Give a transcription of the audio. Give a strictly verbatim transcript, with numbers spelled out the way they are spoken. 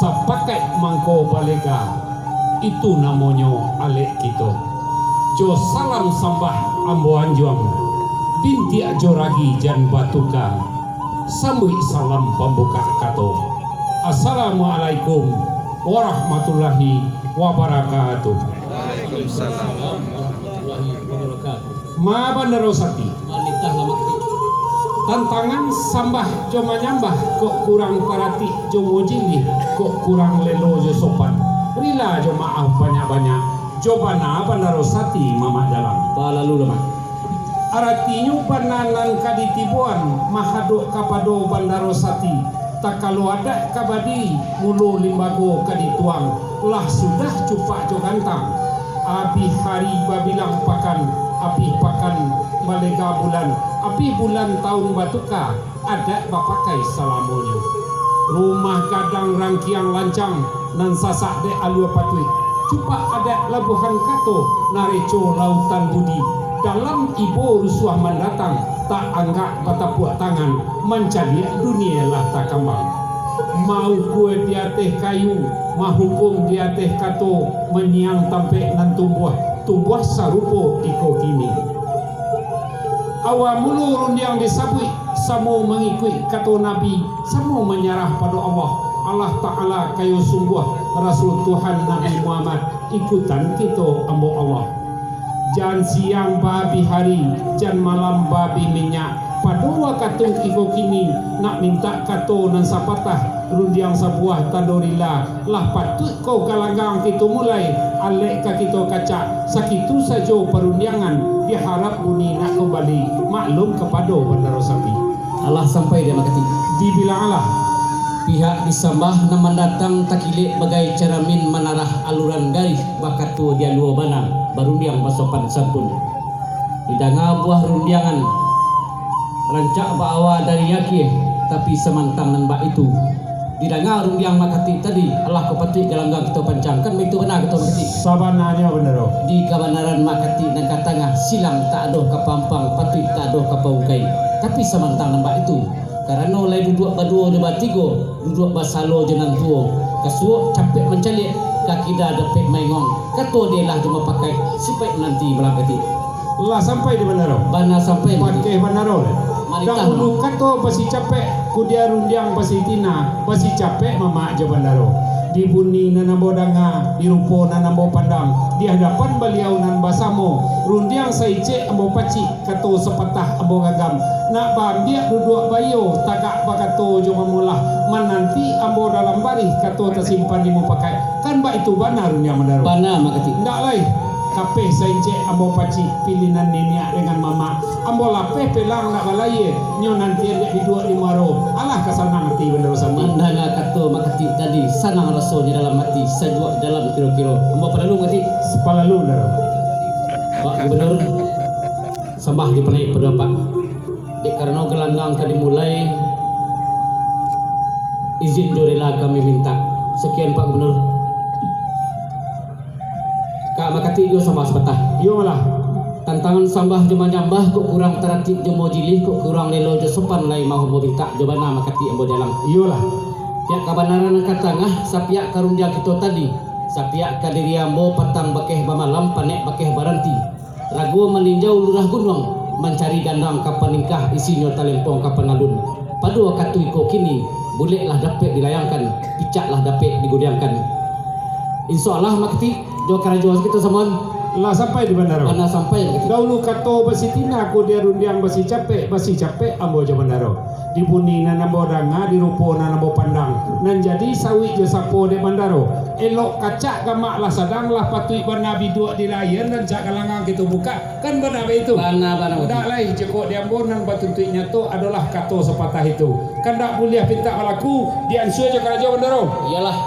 Sapakaik mangko balega, itu namonyo alek kito. Jo salam sambah ambo anjuang, bintiak jo ragi jan batuka, sambuik salam pambukak kato. Assalamualaikum warahmatullahi wabarakatuh. Waalaikumsalam warahmatullahi wabarakatuh. Ma Bandaro Sati. Manitah lamak ti. Tantangan sambah jo manyambah, kok kurang paratik jo mojilih, kok kurang lelo jo sopan. Rila jo maaf banyak-banyak, jo bana Bandaro Sati Mamak Dalang. Balalu lamak. Aratinyo bana nan ka ditiboan, mahadok kapado Bandaro Sati. Takalo adat ka badiri, mulo limbago ka dituang, lah sudah cupak jo gantang. Abih hari babilang pakan, abih pakan balega bulan, abih bulan taun batuka, adat bapakai salamonyo. Rumah gadang rangkiang lancang, nan sasak dek alua patuik. Cupak adat labuahan kato, nareco lautan budi. Dalam ibo rusuah mandatang, tak anggak batapuak tangan, mancaliak dunia lah takambang. Maukua di ateh kayu, mahukum di ateh kato, manyiang tampek nan tumbuah, tumbuah sarupo iko kini. Awa mulo rundiang disabuik, samo mangikuik kato Nabi, samo manyarah pado Allah. Allah Ta'ala kayo sungguah, Rasul Tuhan Nabi Muhammad, ikutan kito ambo Allah. Jan siang baabih hari, jan malam baabih minyak. Pado wakatu iko kini, nak mintak kato nan sapatah, rundiang sabuah tando rila, lah patuik ko galanggang kito mulai, alek ka kito kacak, sakitu sajo parundiangan, diharap bunyi nak kumbali, maklum kapado Bandaro Sati. Alah sampai di Makati. Dibilang alah. Pihak disambah nan mandatang takilek bagai caramin manarah aluran garih bakato dialua bana, barundiang basopan santun. Didanga buah rundiangan, rancak baawa dari akie, tapi samantang nan bak itu. Didanga rundiang Makati tadi, alah ko patuik galanggang kito pancangkan, baitu bana kato Makati. Sabananyo, Bandaro. Di kabanaran Makati nan ka tangah, silang tak ado ka pampang, patuik tak ado ka paungkai. Tapi samantang nan bak itu, karano lai duduak baduo jo batigo, duduak basalo jo nan tuo, ka suok capek mancaliak, ka kida dapek maingong, kato dialah jo mapakaik, sipaik mananti malam Kati. Lah sampai di Bandaro. Bana sampai, Makati. Pakeh Bandaro. Manitah. Dahulu kato basi capek, kudia rundiang basi tina, basi capek mamak jo Bandaro. Di bunyi nan ambo danga, di rupo nan ambo pandang, di hadapan Baliau nan basamo, rundiang saicek ambo pacik, kato sapatah ambo gagam. Nak baambiak duduak baiyo, tagak bakato jo mamolah, mananti ambo dalam barih, kato tasimpan di mupakaik. Kan baitu bana rundiang Bandaro. Bana, Makati. Ndak lai, kapeh saincek ambo pacik, pilihan niniak dengan mamak. Ambo lapeh pelang nak balayie, nyo nantian dek diduak di muaro. Alah ka sanang ati Bandaro Sati. Mandanga kato Makati tadi, sanang rasonyo dalam ati, sajuak dalam kiro-kiro. Ambo palalu, Makati. Sapalalu, Bandaro. Pak Gubernur, sambah dipanaik pado Apak. Dek karano galanggang ka dimulai, izin jo rila kami mintak. Sakian, Pak Gubernur. Ka Makati juo sambah sapatah. Iyo lah. Tantangan sambah jo manyambah, kok kurang taratik jo mojilih, kok kurang lelo jo sopan, lai mahu mamintak jo bana Makati ambo jalang. Iyo lah. Piak kabanaran nan ka tangah, sapiak ka rundiang kito tadi, sapiak ka diri ambo patang bakeh bamalam, panek bakeh baranti. Rago maninjau lurah gunuang, mancari gandang ka paningkah, isinyo talempong ka panalun. Pado wakatu iko kini, bulek lah dapek dilayangkan, picak lah dapek digudiangkan. Insya Allah, Makati, jo karajo kito samoan. Lah sampai di Bandaro. Bana sampai, Makati. Dahulu kato basi tina, kudia rundiang basi capek, basi capek ambo jo Bandaro. Di bunyi nan ambo danga, di rupo nan ambo pandang, nan jadi sawik jo sapo dek Bandaro. Elok kacak gamak lah sadang, lah patuik bana biduak di layie, rancak galanggang kito bukak. Kan bana baitu? Bana, bana, Makati. Ndak lai, jikok di ambo nan batuntuik nyato adolah kato sapatah itu. Kan ndak buliah pintak balaku, diansua jo karajo Bandaro. Iyolah.